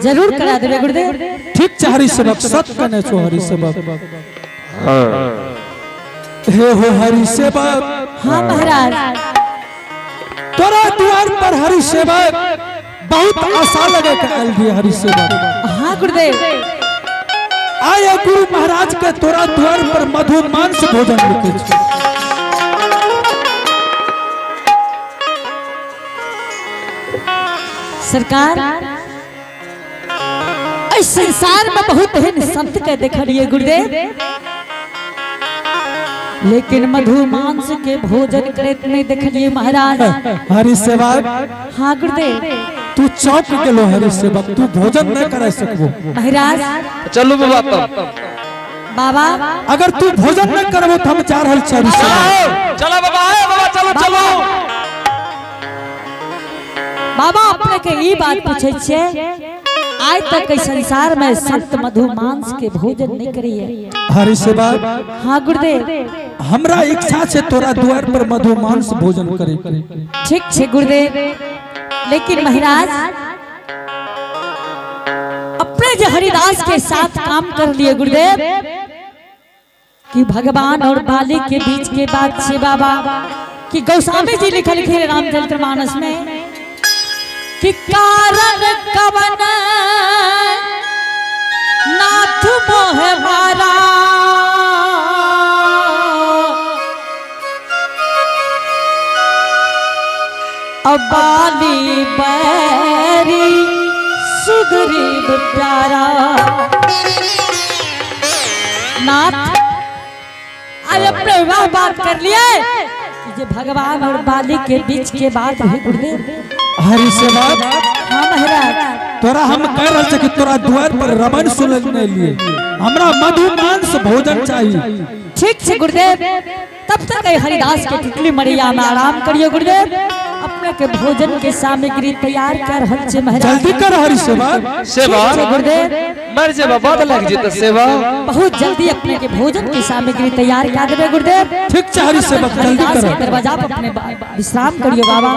जरूर करा देबे गुरुदेव। ठीक छै हरि सेवक, सत कने छो हरि सेवक। हे हो हरि सेवक। हाँ महाराज। तोरा द्वार पर हरि सेवक बहुत आशा लगे के आयल दिए हरि सेवक। हाँ गुरुदेव। आए गुरु महाराज के तोरा द्वार पर मधु मांस भोजन लिखे छो। सरकार, इस संसार में बहुत एहन संत के देखलिए गुरुदेव, लेकिन मधु मांस के भोजन करैत नहीं देखलिए महाराज। हरि सेवक। हाँ गुरुदेव। तू चौक गेलो हरि सेवक, तू भोजन नहीं करा सकबो। महाराज। चलू बाबा तब। बाबा। अगर तू भोजन नहीं करबो तो हम जा रहल छी हरि सेवक। चलो बाबा, ए बाबा, चलो चलो। बाबा, अपने के ई बात पूछे छियै, आइ तक के संसार में संत मधु मांस के भोजन नहीं करिए। हरि सेवक। हाँ गुरुदेव। हमरा इच्छा छै तोरा द्वार पर मधु मांस भोजन करे के। ठीक छै गुरुदेव, लेकिन महाराज, अपने जो हरिदास के साथ काम कर लिए गुरुदेव, कि भगवान और बाली के बीच के बात छे बाबा, कि गोस्वामी जी लिखल खे रामचरित्र मानस में कि कारण कवन नाथ मोह मारा, अबाली बैरी सुग्रीव प्यारा। नाथ, आज अपने वह बात कर लिए कि जे भगवान और बाली के बीच के बात है गुरुदेव। हरि सेवक। हाँ महाराज। तोरा हम कह रहल छी कि तोरा द्वार पर रामायण सुनल नहीं लिए, हमरा मधु मांस भोजन चाहिए। ठीक है गुरुदेव, तब तक ये हरिदास के टुटली मरिया में आराम करियो गुरुदेव, अपने के भोजन के सामग्री तैयार कर रहल छे महाराज। जल्दी कर हरि सेवक। सेवा। ठीक छै गुरुदेव। मर जेबा, बद लग जेतै सेवा। बहुत जल्दी अपने के भोजन की सामग्री तैयार कर देबे गुरुदेव। ठीक छै हरि सेवक, जल्दी हरिदास के कर। दरवाजा पर अपने विश्राम करियो बाबा।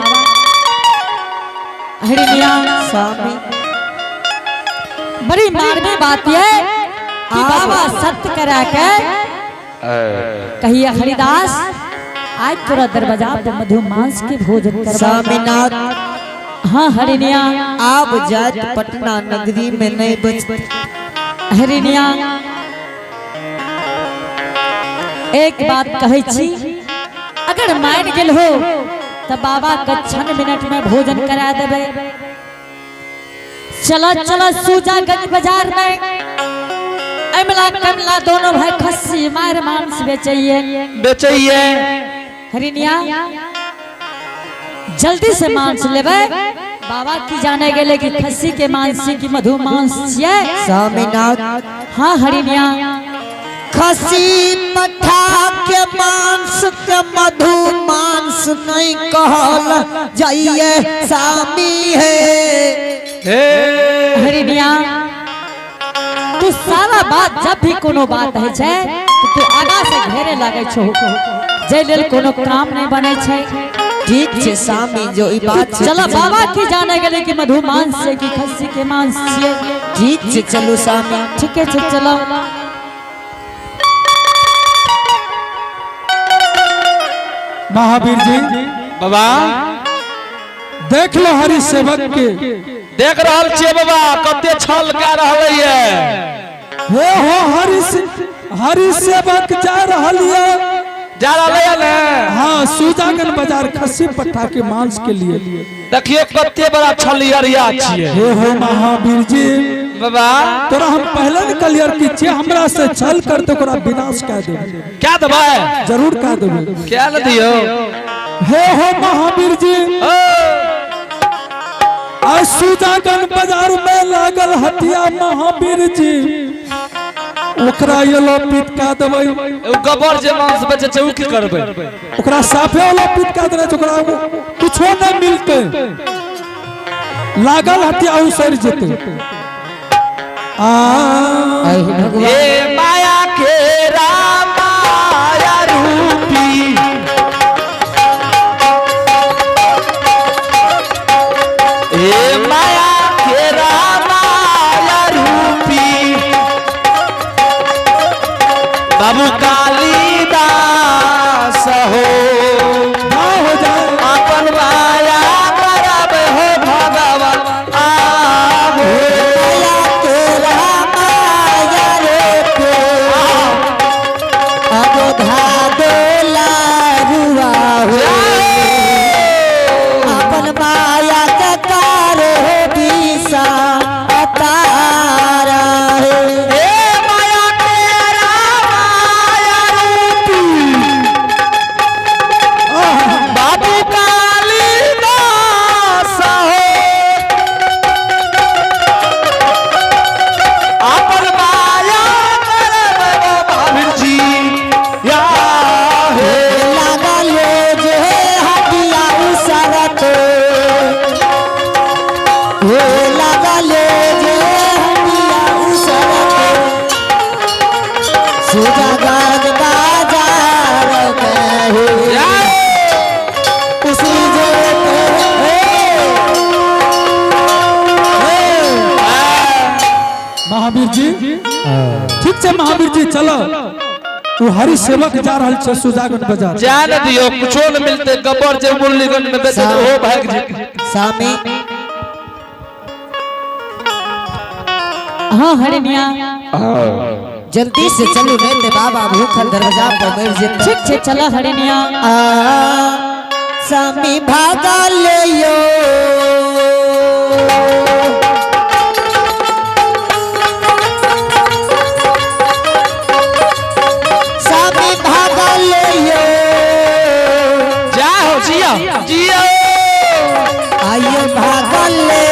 हरिनिया। स्वामी। बड़ी मारने बात ये कि बाबा सत्य करा के कहिए, हरिदास, आज तोरा दरवाजा पर मधु मांस के भोजन करवा। स्वामीनाथ। हाँ हरिनिया। आब जात पटना नगरी में नहीं बच। हरिनिया, एक बात कहै छी, अगर मान गेल हो तो बाबा के क्षण मिनट में भोजन करा देबे। चलो चलो सूजागंज बाजार में अमला कमला दोनों भाई खस्सी मार मांस बेचैये। बेचैये। हरिनिया, जल्दी से मांस लेबै। बाबा की जाने गेले कि खस्सी के मांस छी कि मधु मांस छियै। स्वामीनाथ। हाँ हरिनिया। खसी पठा के मांस के मधु मांस नहीं कहल जाइए स्वामी है। हे। हरिनिया, तू सारा बात, जब भी कोनो बात है छै तो तू आगा से घेरे लागे छो, जे लेल कोनो काम नहीं बने छै। ठीक छै स्वामी, जो ई बात छै। चलो, बाबा की जाने गेले कि मधु मांस छै कि खस्सी के मांस छियै। ठीक छै, चलू स्वामी। ठीक है छै, चलो। महावीर जी। बाबा। देख लो हरि सेवक के। देख रहल छियै बाबा, कते छल कए रहल ये। हे हो हरि सेवक जा रहल ये। जा रहल ये ने? हाँ, सूजागंज बाजार खस्सी पट्टा के मांस के लिए। देखियो, कते बड़ा छलियरिया छियै। हे हो महावीर जी। बाबा। तोरा हम पहले न कहलियर कि जे हमरा से छल करते ओकरा विनाश कह देबै। क्या देबै? जरूर कह देबै। क्या न दियौ। हे हो महावीर जी। ओ। आज सूजागंज बाजार में लागल हटिया महावीर जी, ओकरा येलो पीट कह देबै। ओ गबर जे मांस बेचै छै, उ की करबै? ओकरा साफे वाला पीट कह देने छै, ओकरा कुछो नहीं मिलते, लागल हटिया उसर जेते आ। अहि भगवान। हे माया के रामाया रूपी, हे माया के रामाया ठीक छै महावीर जी, चलो। तू हरि सेवक जा रहल छै सुजागंज बाजार। जा न दियो, कुछो न मिलते। गब्बर जे मुरलीगंज में बेचे, ओहो भाग जी। स्वामी। हाँ हरिणिया। जल्दी से चलू, नहीं ते बाबा भूखल दरवाजा पर मर जेते। ठीक छै, चलो हरिणिया। आ स्वामी, भागा ले यो। स्वामी, भागा ले यो। जा हो, जियो जियो। आइयो, भागा ले।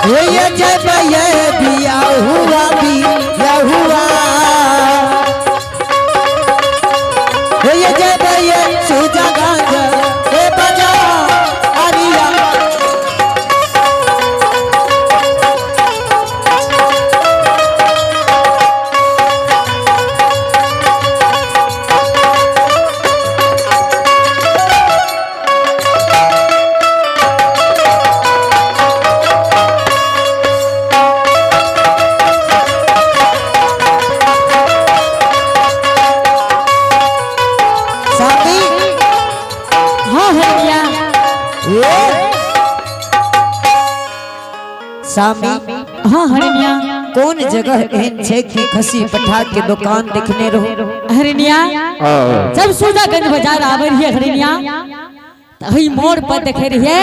हे ये जब ये बिया हुआ, बिया हुआ। हे ये जब ये सुजागंज हे बजा अरिया। साथी। हाँ हरिणिया। ए सामी। हाँ हरिणिया। कौन जगह एहन छै कि खसी पठा के दुकान देखने रहो? हरिणिया, जब सुजागंज बाजार आवे रहिए हरिणिया, तो हई मोड़ पर देखे रहिए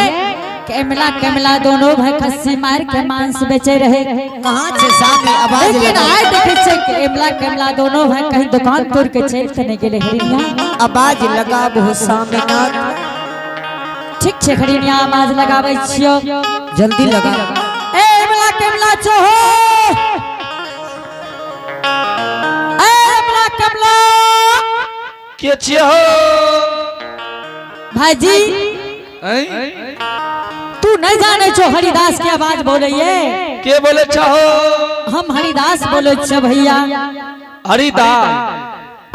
कि एमला केमला दोनों भाई खस्सी मार के मांस बेचे रहे। कहाँ छै सामी, आवाज लेकिन लगाओ। आइ देखे छै कि एमला केमला दोनों भाई कहीं दुकान तोड़ के चलि तऽ नहि गेले हरिणिया। आवाज लगाबो सामीनाथ। ठीक छै हरिणिया, आवाज लगाबै छियो। जल्दी लगा। ए एमला केमला चहो, ए एमला केमला। के छियै हो? भाईजी। ऐं? तू नहीं जाने छो, हरिदास के आवाज बोलैये। के बोले छहो? हम हरिदास बोले छो भैया। हरिदास?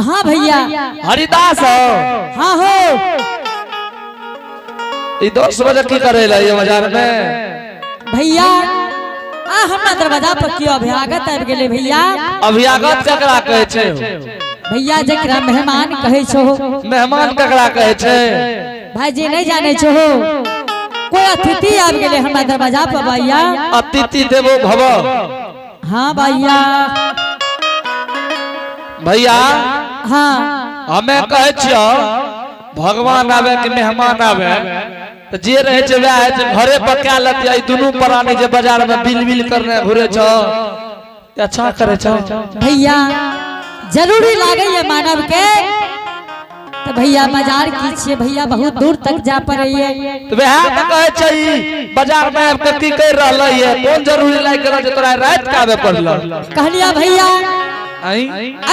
हाँ भैया। हरिदास हो? हाँ हो। ई 10 बजे की करे ला ये बाजार में? भैया, आ हमरा दरवाजा पर क्यों अभ्यागत आबि गेलै भैया? अभ्यागत ककरा कहै छै? भैया, जकरा मेहमान कहै छो। मेहमान ककरा कहै छै? भाईजी, नहीं जाने छो, कोई अतिथि आबि गेलै हमरा दरवाजा पर भैया। अतिथि देवो भव। हाँ भैया। भैया। हाँ। हमे कहै छियौ, भगवान आवे कि मेहमान आवे, तऽ जे रहै छै वएह होइ छै, घरे पर कए लेतै। ई दुनू प्राणी जे बाजार में बिल बिल करने घुरे छौ, अच्छा करे छौ? भैया, जरूरी लागैए मानव के तो भैया बाजार की छियै भैया, बहुत दूर तक जा पड़ैए। तऽ वएह तऽ कहै छै, ई बाजार में आबि के की कर रहलै ये? कोन जरूरी लागि गेल जे तोरा राति के आबे पड़ल? कहलिया भैया, आई।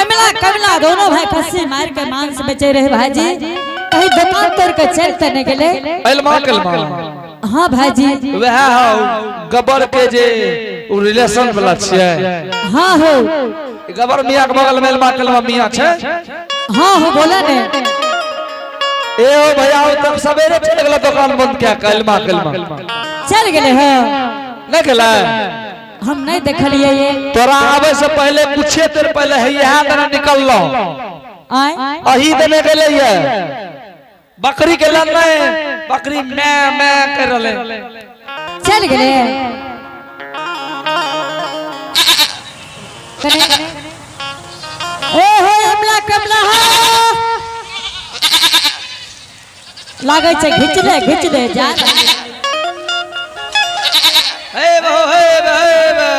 अमला कमला दोनों भाई खस्सी मार के मांस बेचे रहे भाईजी, कहीं दुकान तोड़ के चल त नहीं गेले। एलमा कलमा? हाँ भाईजी। वएह हौ गब्बर के जे उ रिलेशन वाला छियै? हाँ हो। गब्बर मियाँ के बगल में एलमा कलमा मियाँ छै? हाँ हो, बोला ने। ए ओ भैया, ओ तब सवेरे चल गेल दुकान बंद क्या के एलमा कलमा। चल गेले हो? नहीं गेलै? हम नहीं देखलिए ये। तोरा आवे से पहले, कुछे देर पहले है यहाँ देने निकललो। आय? अही देने गेलै ये बकरी के लड़ने, बकरी मैं मैं कर रहले। चल गेले। ए हो हमला कमला हो, लागै छै घिचले घिचले जा। हे बो हे बे हे बे।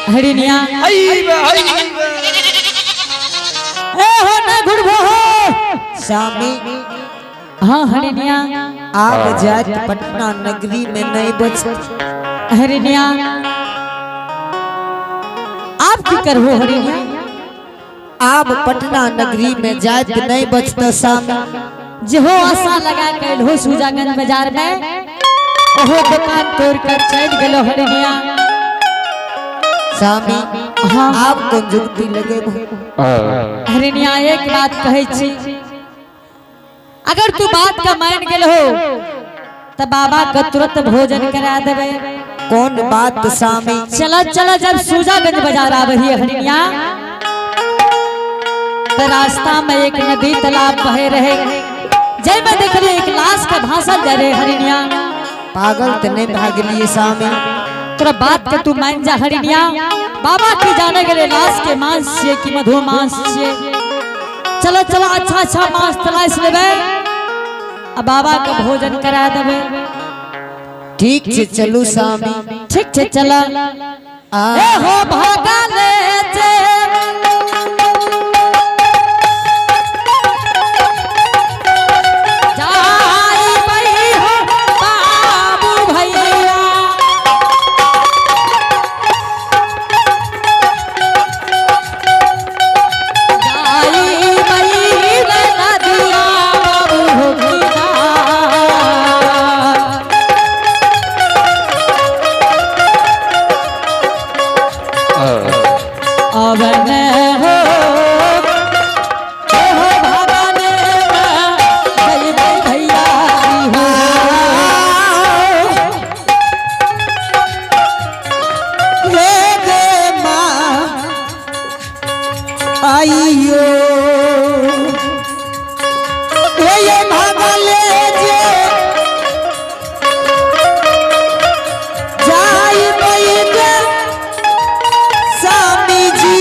हरिणिया। हई बे हई बे। ए हो, न घुरबो हो। स्वामी। हाँ हरिणिया। आब जात पटना नगरी में नहीं बच। हरिणिया, आप की करबो हरिणिया? आब पटना नगरी में जात नहीं बचत स्वामी। जेहो आशा लगा के हो सुजागंज बाजार में, ओहो दुकान तोड़ कर चल गेलो हरिणिया। स्वामी। हाँ। आब कोन जुगती लगे? हरिणिया, एक बात कहै छी। अगर तू बात का मान गेल हो तो बाबा के तुरंत भोजन करा देवे। कौन बात स्वामी? चला चला, जब सूजागंज बाजार आ रही है हरिणिया, तो रास्ता में एक नदी तालाब बहे रहे, जय में देख रही एक लाश का भाषण जा रहे हरिणिया। पागल तो नहीं भागलिए स्वामी? तोरा बात के तू मान जा हरिणिया, बाबा की जाने गए लाश के मांस छिए कि मधु मांस छिए। चलो चलो, अच्छा अच्छा मांस तलाश लेबे आ बाबा के भोजन करा देबे। ठीक छे, चलू स्वामी। ठीक छे, चला। आ ए हो भागले जे जाई बई हो बाबू भैया, जाई बई रे नदिया बाबू हो किनार। अवन हो ए हो भगवान भई भई भैया हो। रे गे माँ आइयो हे ये भागले जे जाई बई गे स्वामी जी,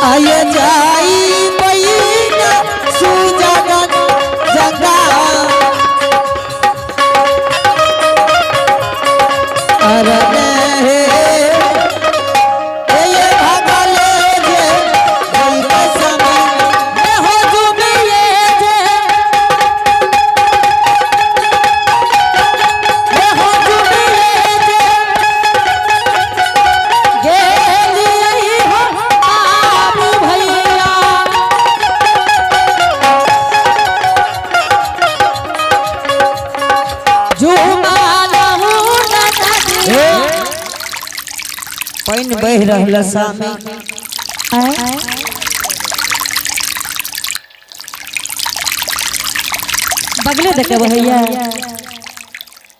आये जाई बई गे सुजगन जगा अरे हे ये भागले जे गई स्वामी। ए हो जुमिए जे, ए हो जुमिए जे गेली हो बाबू भैया। जुमा लहू नदिया। पानि बहि रहल स्वामी। बगले देखे भैया।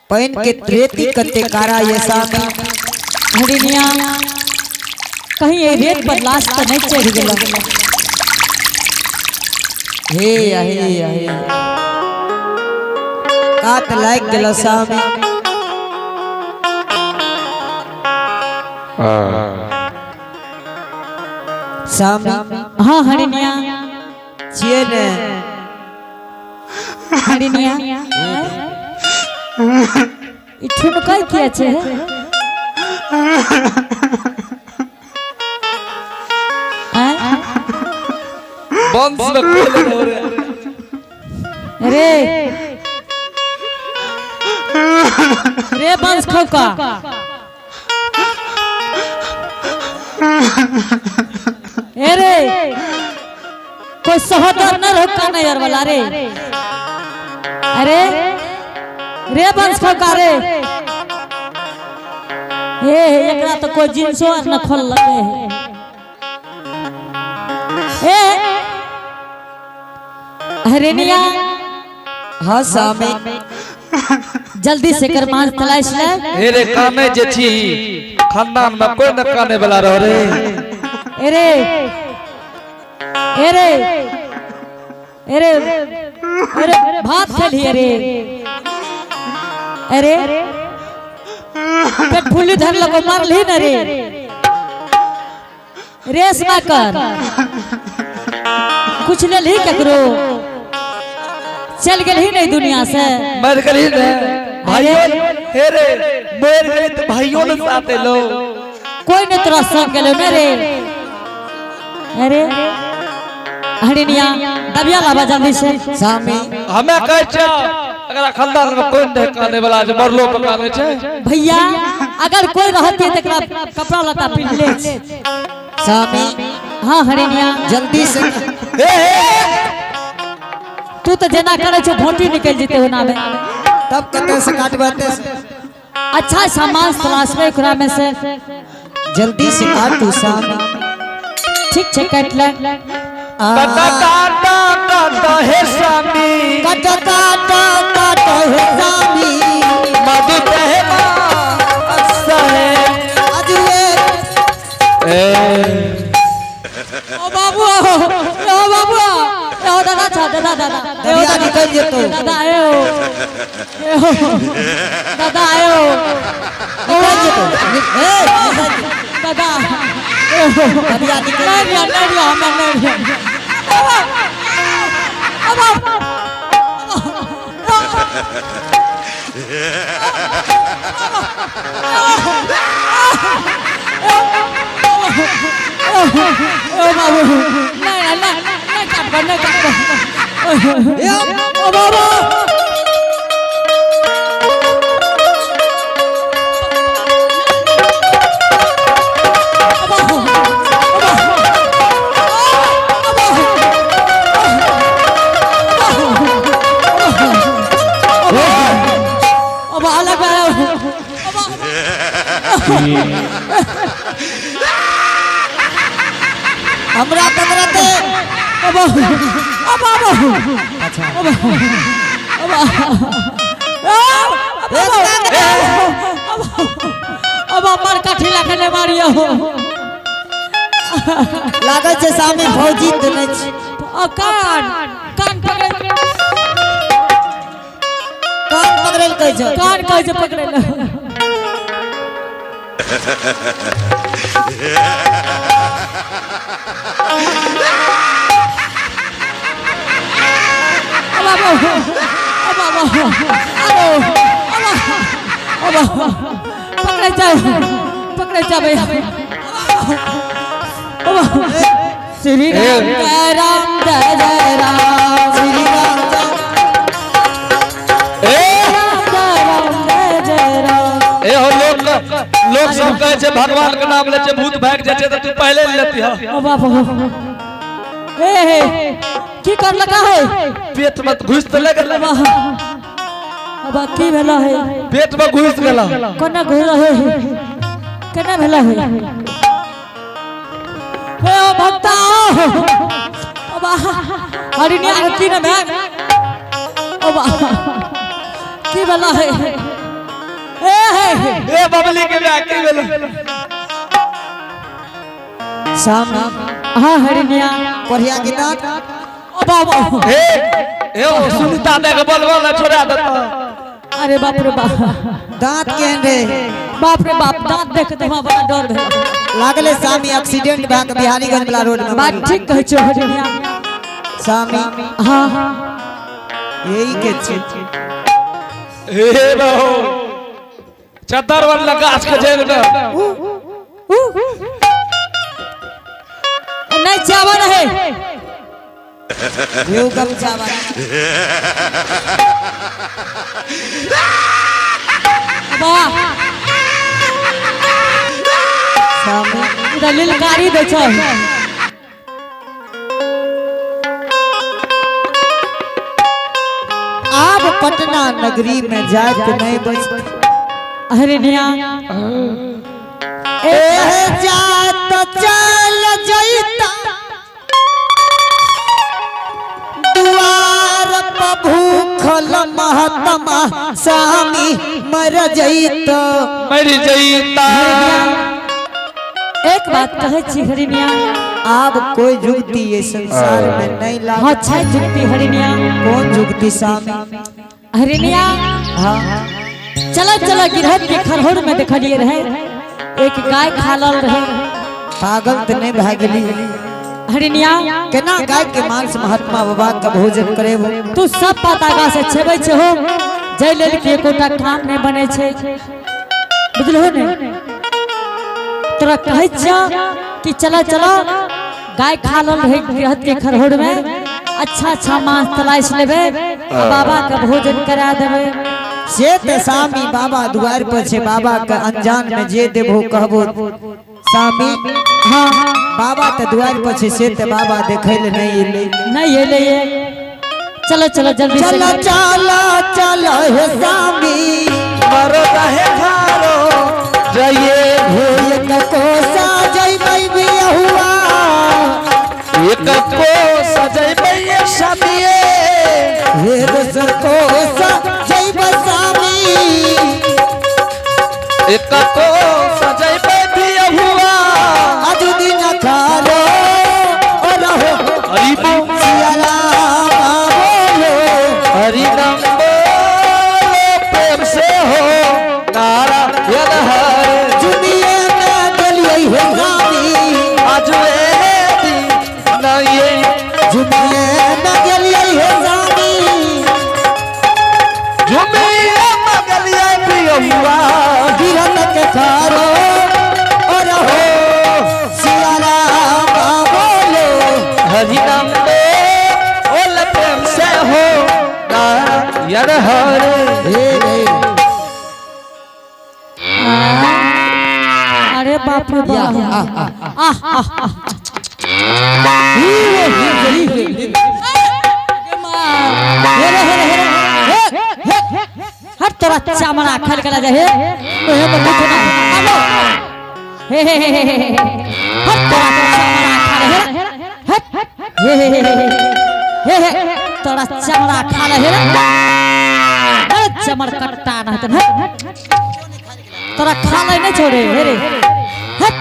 पानि के रेती कते कारा ये स्वामी। हरिणिया, कहीं ये रेत पर लाश तो नहीं चढ़ गेल? हे हे हे, कात लाग गेल स्वामी। स्वामी। हाँ हरिणिया। छियै ने? हरिणिया, ई ठुनकै किया छै? आँय? वंश में कोई नहीं हो रे। रे रे बंस खौका, ए रे, कोई सहोदर न रहो का नहीं यार वाला रे? अरे रे बंस खौका रे, हे एकरा तो कोई जींसो आर न खोल लगे है। ए हरिणिया। हाँ स्वामी। जल्दी से कर मांस तलाश ले। हे रे, काने जे छी, खानदान में कोई न काने वाला रहो रे। अरे अरे अरे अरे, भात खेली? अरे अरे, पेट फुल्ली धर लगो, मारली न रे रेशमा कर कुछ ले ली, केकरो चल गेल ही नहीं दुनिया से। मर गई ने भाइयों, हे रे, मर गई तो भाइयों ने साथ लो। कोई नहीं तोरा संग गेलो ने रे। अरे हरिणिया, दबिया लाबा जल्दी से। स्वामी। हमें कहै छै अगर खानदान में कोई नहीं काने वाला जे मरलो पर काने छै। भैया, अगर कोई रहती तो एकरा कपड़ा लत्ता पिन्ह ले। स्वामी। हाँ हरिणिया। जल्दी से। हे हे। तू तो जेना करे छो, भोटी निकल जेते ओना में। तब कते से काटबे से? अच्छा सामान तलाश में ओकरा में से। जल्दी से काटू स्वामी। ठीक छै, काट ले। कट काटा कट हे स्वामी। कट काट काट हे स्वामी। मधु तहे सहे। अजुए। ए। ओ बाबू, ओ बाबू, ओ दादा छा, दादा, दादा, ए ओ। दबिया निकल जेतौ। दादा, ए ओ, ए ओ दादा, ए ओ। निकल जेतौ, ए निकल जेतौ। दादा, ए ओ। दबिया निकल। नहीं रिया, नहीं रिया, हमरा नहीं रिया। अब अब ओ बाबू, नहीं नहीं नहीं, काटबो नहीं, काटबो। ए। ओ बाबू। अब अलग। हमरा पकड़ते। अब अब अब। अच्छा। अब अब अमर काठी लाखने मारियो। लागै छै सामने फौजी तऽ नहि छै। आ कान, कान पकड़। कान पकड़ै लए कहै छौ। कान कहै छै पकड़े ले। अब अब अब अब अब अब अब पकड़े जाओ, पकड़े जाओ भैया। अब श्री राम जय राम जय जय राम। श्री राम जय। ए। राम जय राम जय जय राम। ए हो, लोग लोग सब कहै छै भगवान के नाम लै छै भूत भागि जाइ छै, तऽ तू पहिले लेती ह। ओ बाप हो, ए हे, की कर लगा है? पेट में घुस तऽ लग गेलै। अब की भेला है? पेट में घुस गेला। कोना घुर है? केना भेला है? हे ओ भक्ता, ओ बा हरिणी आरती न भेल। ओ बा, की भेला है? ए हे। ए बबली के बियाह की भेलै? सामने। हाँ हरिणिया। कोढ़िया के दांत। ओ बाबा। हे हे ओ सुनीता दे के बोलबो ना छोड़ा देता। अरे बाप रे बाप। दांत केहन रे? बाप रे बाप, दांत देख के हमरा बड़ा डर भेल। लागले सामी एक्सीडेंट भए के बिहारीगंज वाला रोड में। बात ठीक कहै छौ हरिणिया। सामी। हाँ। यही के छै। हे बहो, चद्दर वाला गाछ के जड़ में। उ नहीं चावल है। You गमछा वाला। वाह। सामी। इधर लिलकारी दै छै। आब पटना नगरी में जाइत नहीं बचत। हरिणिया। ए जात चल जैता दुआर पर भूखल महात्मा स्वामी मर जैत। मर जईता। एक बात कहै छी हरिणिया। आब कोई जुगती ये संसार में नहीं हाँ। लाग। छै जुगती हरिणिया। कौन जुगती स्वामी? हरिणिया। हाँ। चलो चलो, गिरहत के खरहोर में देखलिए रहे, एक गाय खालल रहे। पागल तो नहीं भए गेली? हरिणिया। केना गाय के मांस महात्मा बाबा का भोजन करे वो? तू सब बात आगा से छेबै छै हो, जै लेल कि एकोटा काम नहि बनै छै, बुझलहो ने? तोरा कहै छियौ कि चलो चलो, गाय खालल रहे गृहस्थ के खरहोर में, अच्छा अच्छा मांस तलाश लेबै आ बाबा के भोजन करा देबै। से ते स्वामी बाबा द्वार पर छे, बाबा के अनजान में जे देबो कहबो स्वामी। हाँ। बाबा ते द्वार पर छे, से ते बाबा देखै ले नहीं एलै। नहीं एलै ये। चलो चलो, जल्दी से। चलो चलो चलो हे स्वामी। मरो रहे घरो जाइए। एक कोसा जइबै बियाहुआ। एक को सामिए। हे दोसर कोसा जइब सामी। एक को सजैबै पियहुआ। आज दिन खारो ओ रहो। हरि बोल। सिया राम बोलो। हरि नाम बोलो प्रेम से हो नारायण हरे। जुमिए न गेलियै हे सामी। आज दिन ये। जुमिए न गेलियै हे सामी। झुमिए मगलिए पियहुआ। गिरन के खारो ओ रहो सिया राम बोलो। हरि नाम बोल प्रेम से हो नारायण हरे। हे रे। अरे बाप रे बाप, आह आह आह। हट, तोरा चमड़ा खल गला जे हे ओहे में कुछ ना आलो। हे हे हे हे हे हे। हट, तोरा चमड़ा खा हे, हट। हे हे हे हे हे हे, तोरा चमड़ा खा ले हे। अरे चमड़ कट्टा ना हतन, हट। तोरा खा ले नहीं छोड़े हे रे। हट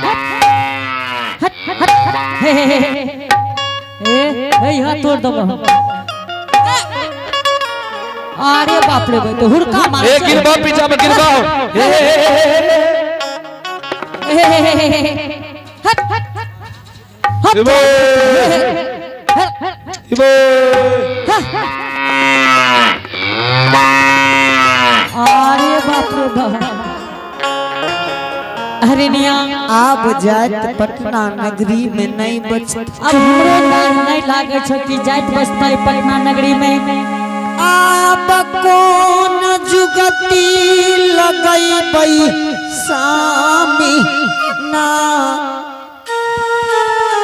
हट हट, हे हे हे हे हे हे, यहाँ तोड़ दो। अरे बाप रे भाई, तो हुड़का मार। ए गिरबा, पीछा में गिरबा हो। हे हे हे हे हे। हे हे हे हे हे। हट हट हट। इबो। इबो। अरे बाप रे बाप, हरिनिया। आब जात पटना नगरी में नहीं बचत। अब हमरो दान नहीं लागे छो कि जाइत बसतै पटना नगरी में। आब कोन जुगती लगैबै सामी ना।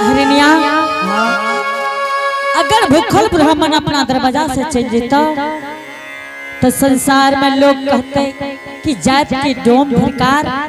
हरिनिया, अगर भूखल ब्राह्मण अपना दरवाजा से चल जेता तो संसार में लोग कहते कि जात के डोम धिकार।